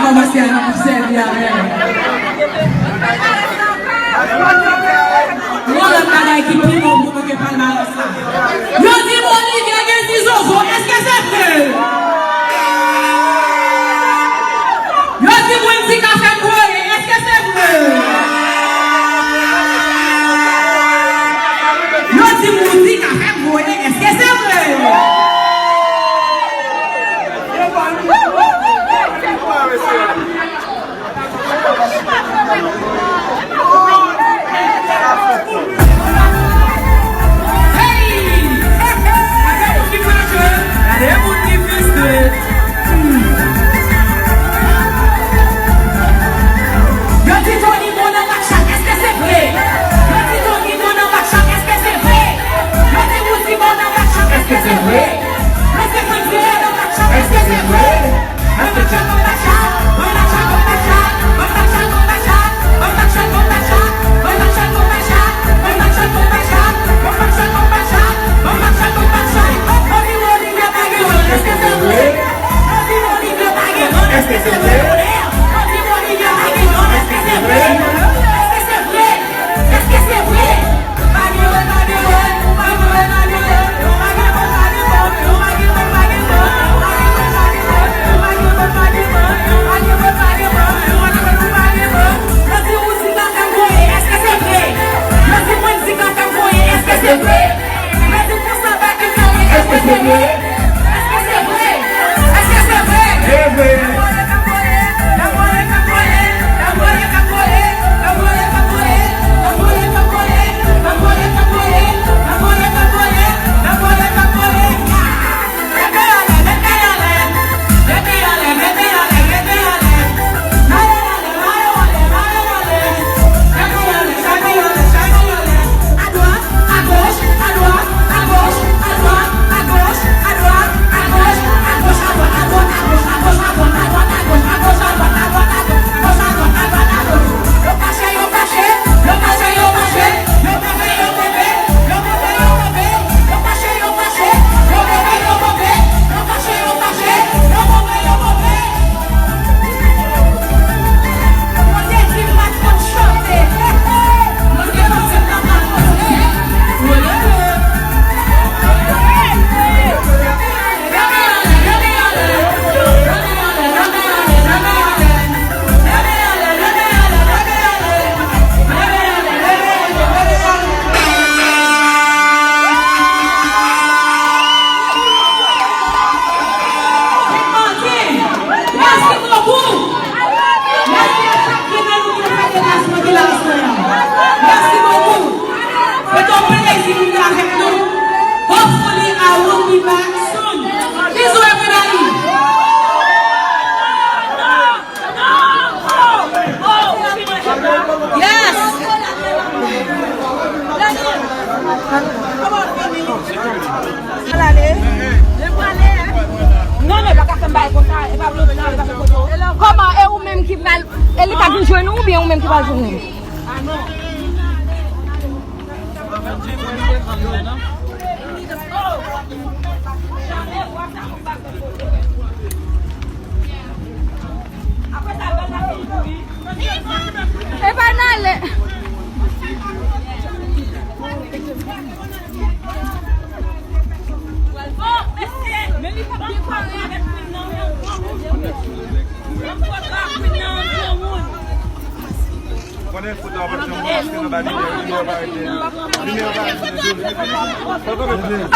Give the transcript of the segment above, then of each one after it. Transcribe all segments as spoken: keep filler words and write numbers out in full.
Kòmanse a, n ap sèvi avè l. Yon lòt bagay ki pi bon pou nou ke palmarès la. Yo di m Olivier gen ti zozo, èske se vre? Yo di m Wendy ka fè m voye, èske se vre? Yo di m Wendy ka fè m voye, èske se vre? Yo di Tony bon nan match la, èske se vre? Yo di Tony bon nan match la, èske se vre? Yo di Wouzi bon nan match la, èske se vre? Èske Wendy bon nan match la, èske se vre? Mèsi bokou. Mèsi a chak youn nan nou ki te fè deplasman ki la aswè a. Mèsi bokou. Se te yon plezi pou nou te avèk nou. Hopefully, I will be back soon. Bizou everybody. Yes. Non, non, pa ka fè m bagay konsa. E pa vle nan, e pa fè kote. Kòman? E ou menm ki pral, e li ka vin jwenn ou, oubyen ou menm ki pral jwenn li? E pa n ale.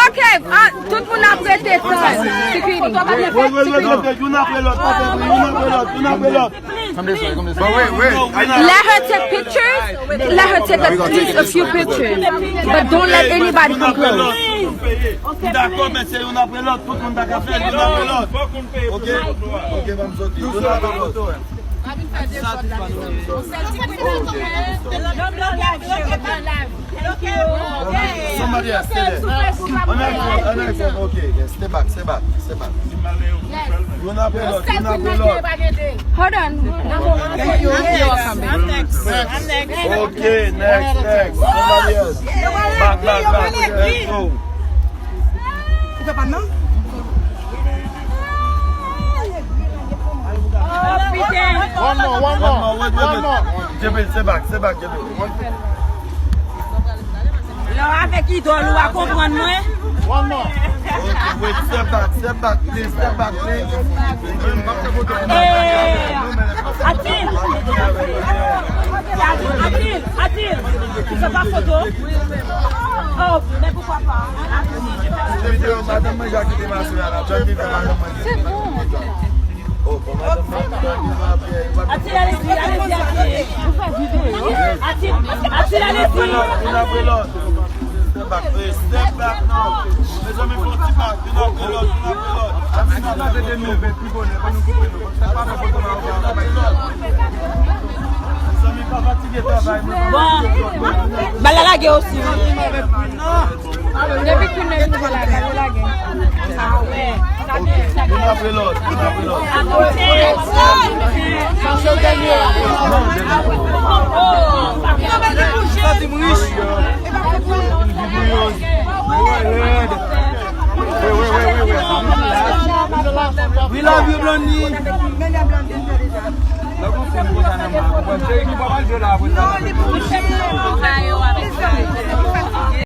Ok, ah, tout moun ap rete tan. Security. Youn apre lòt, youn apre lòt, youn apre lòt. Let her take pictures. Let her take at least a few pictures. But don't let anybody come close. M dakò, men se youn apre lòt, tout moun ta ka fè youn apre lòt. Ok? Ok, ban m soti. Youn apre lòt. Somebody else, stay there. Ann al fè, ann al fè, ok, yes, stay back, stay back, stay back. Youn apre lòt, youn apre lòt. Hold on. Thank you. I'm next. I'm next. Ok, next, next. Somebody else. Back, back, back. Let's go. Ou fè pa nan? One more, one more, one more. Djebel, step back, step back, Djebel. Lè w avèk idòl ou a konprann mwen. One more. Okay, wait, step back, step back, please, step back, please. Eh, Atil. Atil, Atil, Atil. Sa pa foto. Oh, mais pourquoi pas? Madanm mwen ja kite masè a la. Jan li fè madanm mwen. C'est bon. Atil, allez-y, allez-y, Atil. Atil, Atil, allez-y. Youn apre lòt. Step back, step back, non. Mezanmi, fè yon ti bak, youn apre lòt, youn apre lòt. Mezanmi, pa fatige travay, mwen. Bon, bal la lage osi, wi. Depi Queen nan vin jwe la, bal yo lage. Youn apre lòt, youn apre lòt. Sa se dènye. Sa di m rich. We love you, Blondie.